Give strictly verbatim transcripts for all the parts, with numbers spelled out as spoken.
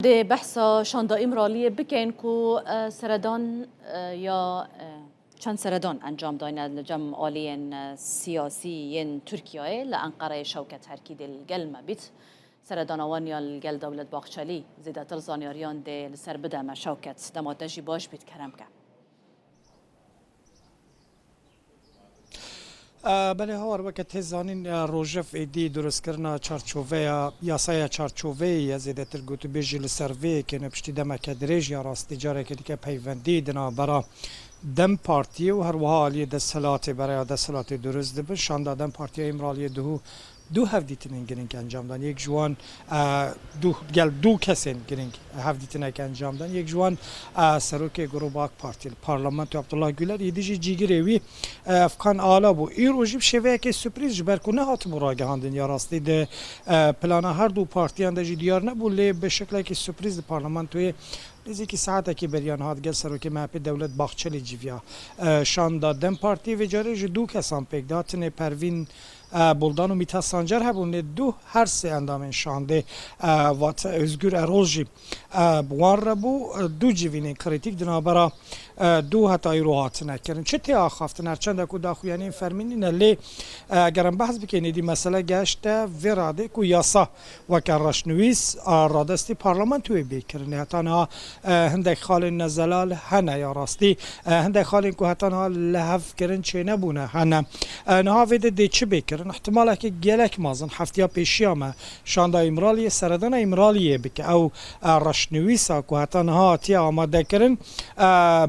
Dê behsa şanda Îmraliyê bikin ku, e, seredan, e, ya, e, çend seredan encam dayne li cem aliyên, e, siyasî yên Tirkiyeyê li Enqereyê Şewket Herkî dê li gel me bît. Seredana wan ya li gel Dewlet Bahçelî zêdetir zanyariyan dê li ser bide me. Şewket, dema te jî baş bît, kerem ke. E, belê Hawar, weke tê zanîn, e, rojev êdî durustkirina çarçoveya, yasaya çarçoveyê ye, zêdetir gotûbêj jî li ser vê yekê ne piştî demeke dirêj ya rastî careke dike peywendî di navbera DEM Partiyê û her wiha aliyê desthilatê, bereya desthilatê durust dibin. Şanda DEM Partiya Îmraliyê duhû du hevdîtinên girîng encam dan. Yek ji wan, e, du, gel du kesên girîng hevdîtinek encam dan. Yek ji wan, e, serokê Grûba AK Partî li parlamentoyê Abdullah Güler, êdî jî cîgirê wî, e, Efkan Ala bû. Îro jî bi şêveyekê sürprîz, ji ber ku nehatibû ragihandin ya rastî di, e, plana her du partiyan de jî diyar nebû, lê bi şeklekî sürprîz di parlamentoyê nêzîkî saetekî beriya niha digel serokê M H P Dewlet Bahçelî civiya, e, şanda DEM Partiyê. Vê carê ji du kesan pêk dihatinê Pervîn, e, Buldan û Mîthat Sancar hebûn, lê du her sê endamên şandê, e, Vate Özgür Erol jî, e, bi wan re bû. E, du civînên krîtîk di navbera, e, du heta îro hatine kirin. Çi tê axaftin? Her çende ku daxuyaniyên fermî nîne, lê, e, eger em behs bikin, êdî mesele gehişte vê radê ku yasa weke reşnivîs, e, radestî parlamentoyê bê kirinê. Heta niha, e, hindek xalên nezelal hene ya rastî. E, hindek xalên ku heta niha li hev kirin çênebûne hene. E, niha vê de dê çi bê kirin? Îhtimaleke gelek mezin heftiya pêşiya me şanda Îmraliyê seredana Îmraliyê bike. Ew, e, reşnivîsa ku heta niha hatiye amade kirin, e,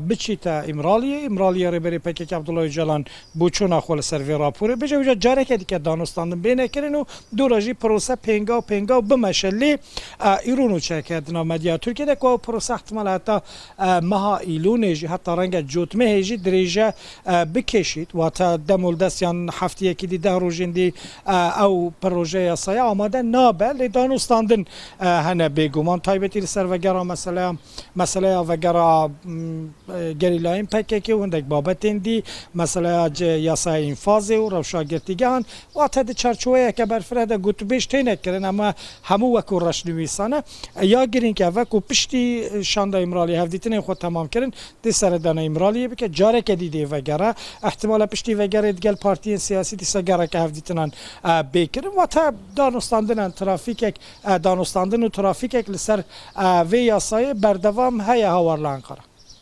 biçîte Îmraliyê. Îmraliyê Rêberê P K K Abdullah Ocalan bûçûna xwe li ser vê raporê bêje, wî careke dike danûstandin bêne kirin û dû re jî prose pêngaw pêngaw bimeşe. Lê, e, îro nûçeyeke di nav medya Tirkiyê de ku ew prose ihtimal heta, e, meha Îlûnê jî, heta renga cotmehê jî dirêje, e, bikêşît. Wate dem û li dest yan heftiyekî dî, deh rojên dî, e, ew proje yasaya amade nabe. Lê danûstandin, e, hene bêguman, taybetî li ser vegera meseleya, meseleya vegera, m, e, gerîlayên P K K û hindek babetên dî, meseleya ce-, yasaya înfazê û rewşa girtîgehan, wate di çarçoweyeke berfireh de gotûbêj têne kirin, ema hemû wekû reşnivîsan e. Ya girîng ev e ku piştî şanda Îmraliyê hevdîtinên xwe temam kirin, dê seredana Îmraliyê bike, careke dî dê vegere. Îhtimala piştî vegerê digel partiyên siyasî dîsa gereke hevdîtinan, e, bê kirin. Wate danûstandinan trafîkek, e, danûstandin û trafîkek li ser, e, vê yasayê berdewam heye Hawar li Enqera.